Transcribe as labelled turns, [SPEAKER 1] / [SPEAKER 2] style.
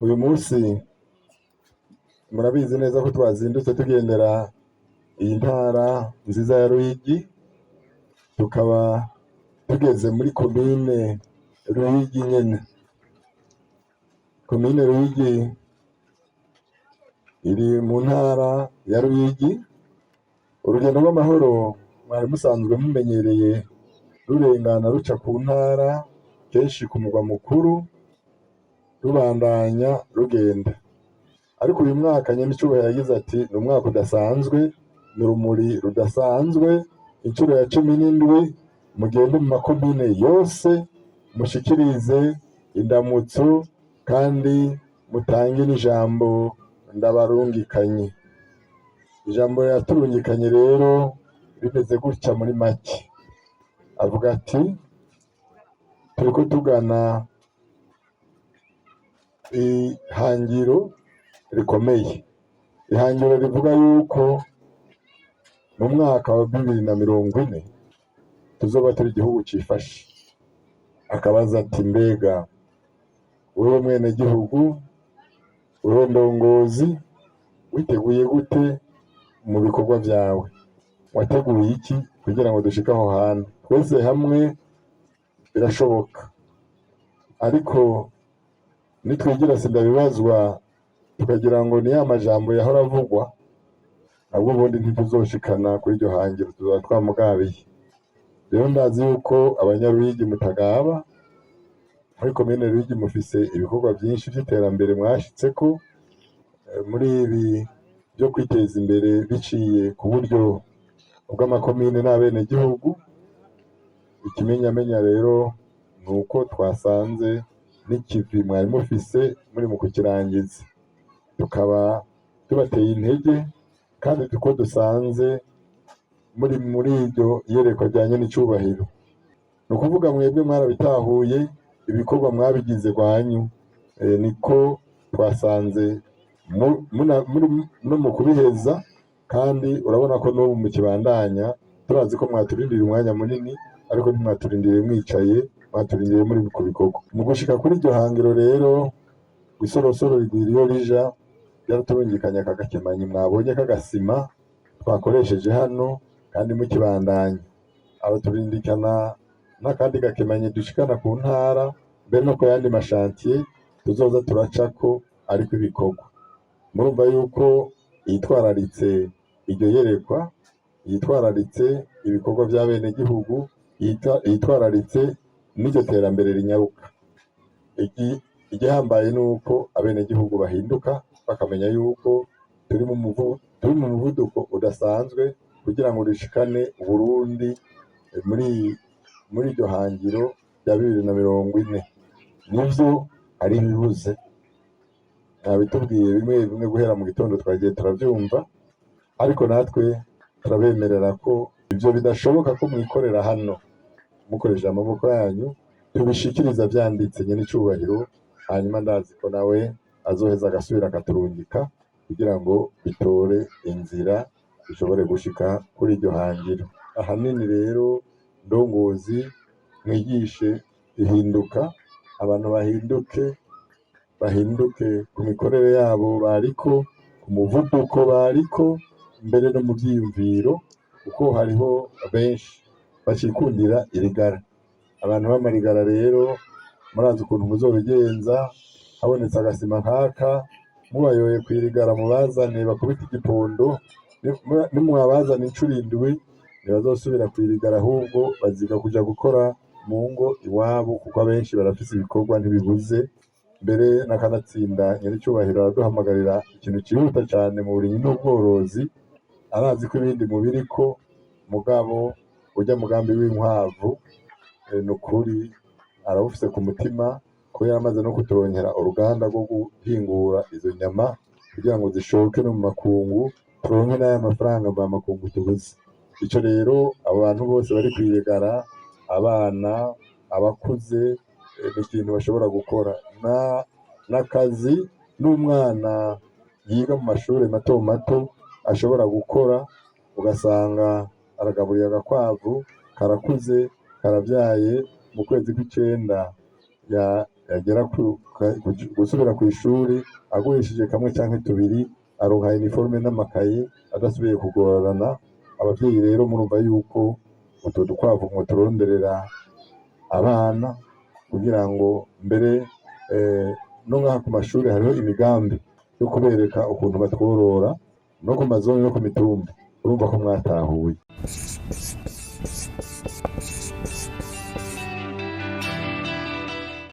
[SPEAKER 1] Uyu munsi murabizi neza ko twazindutse tugendera iyi ntara nziza ya Ruyigi, tukaba tugeze muri komine Ruyigi nyene. Komine Ruyigi iri mu ntara ya Ruyigi. Urugendo rw'amahoro mwari musanzwe mumenyereye rurengana ruca ku ntara, kenshi ku mugwa mukuru, rubandanya rugenda. Ariko uyu mwaka nyenicubahiro yagize ati: "Ni umwaka udasanzwe, ni urumuri rudasanzwe, inshuro ya 17, mugende mu makomine yose mushikirize indamutso kandi mutange n'ijambo ndabarungikanye." Ijambo yaturungikanye rero rimeze gutya muri make. Avuga ati: "Turiko tugana ihangiro rikomeye, ihangiro rivuga yuko mu mwaka wa 2040 tuzoba turi igihugu cifashe." Akabaza ati: "Mbega wewe mwene gihugu, wewe ndongozi, witeguye gute mu bikorwa vyawe? Wateguye iki kugira ngo dushike aho hantu twese hamwe?" Birashoboka, ariko nitwigira sindabibazwa, tukagira ngo ni ya majambo yahora avugwa, nabwo ubundi ntituzoshikana kuri iryo hangiro, tuzoba twamugabiye. Rero ndazi yuko Abanyaruyigi mutagaba. Muri komine Ruyigi mufise ibikorwa vyinshi vy'iterambere mwashitseko muri ibi vyo kwiteza imbere biciye ku buryo bw'amakomine n'abenegihugu. Ikimenyamenya rero ni uko twasanze n'ikivi mwari mufise muri mu kukirangiza, tukaba tubateye intege, kandi tuko dusanze muri iryo yerekwa rya nyenicubahiro. Ni ukuvuga mwebwe mwarabitahuye, ibikorwa mwabigize rwanyu, niko twasanze muri no mu kubiheza. Kandi urabona ko n'ubu mukibandanya. Turazi ko mwaturindiriye umwanya munini, ariko ntimwaturindiriye mwicaye, mwaturindiriye muri ku bikorwa. Mu gushika kuri iryo hangiro rero, isorosoro rigwira iyo rija. Byaraturungikanye aka gakemanyi mwabonye k'agasima twakoresheje hano, kandi mukibandanya araturindikana n'akandi gakemanyi dushikana ku ntara, mbere no ku yandi ma chantiers tuzoza turacako ariko ibikorwa. Murumva yuko yitwararitse iryo yerekwa, yitwararitse ibikorwa by'abenegihugu, yitwararitse n'iryo terambere rinyaruka. Igihambaye ni uko abenegihugu bahinduka, bakamenya yuko turi mu muvuduko udasanzwe kugira ngo dushikane Uburundi muri iryo hangiro rya 2040. Nivyo, hari ibibuze, nabitubwiye bimwe bimwe guhera mu gitondo twagiye turavyumva, ariko natwe turabemerera ko ivyo bidashoboka ko mwikorera hano mukoresheje amaboko yanyu, tubishikiriza vyanditse nyenicubahiro. Hanyuma ndazi ko nawe azoheza agasubira akaturungika kugira ngo bitore inzira, dushobore gushika kuri iryo hangiro. Ahanini rero, ndongozi, mwigishe ihinduka, abantu bahinduke, bahinduke ku mikorere yabo bariko, ku muvuduko bariko, mbere no mu vyiyumviro, kuko hariho benshi bacikundira irigara. Abantu b'amarigara rero, murazi ukuntu muzobigenza. Habonetse agasima nkaka, mubayoye kw'irigara, mubazane bakubite igipondo. Nimwabazana incuro indwi, ntibazosubira kw'irigara, ahubwo baziga kuja gukora mu ngo iwabo, kuko abenshi barafise ibikorwa, ntibibuze. Mbere n'akanatsinda nyir'icyubahiro araduhamagarira ikintu cihuta cane mu burimyi n'ubworozi. Arazi ko ibindi mubiriko, mugabo urya mugambi w'inkwavu, ni ukuri arawufise ku mutima, ko yaramaze no kuturonkera uruganda rwo guhingura izo nyama kugira ngo zishoke no mu makungu, turonke n'aya mafaranga mvamakungu tubuze. Ico rero, abo bantu bose bari kwirigara, abana, abakuze, ni ikintu bashobora gukora n'akazi n'umwana yiga mu mashuri mato mato ashobora gukora, ugasanga aragaburiye agakwavu, karakuze, karavyaye, mu kwezi kw'icenda. Yagera gusubira kw'ishuri, agurishije kamwe canke tubiri, aronka uniforme n'amakaye adasubiye kugorana. Abavyeyi rero murumva yuko utwo dukwavu mwoturonderera abana, kugira ngo mbere no ngaha ku mashuri hariho imigambi yo kubereka ukuntu batworora, no ku mazone no ku mitumba. Urumva ko mwatahuye.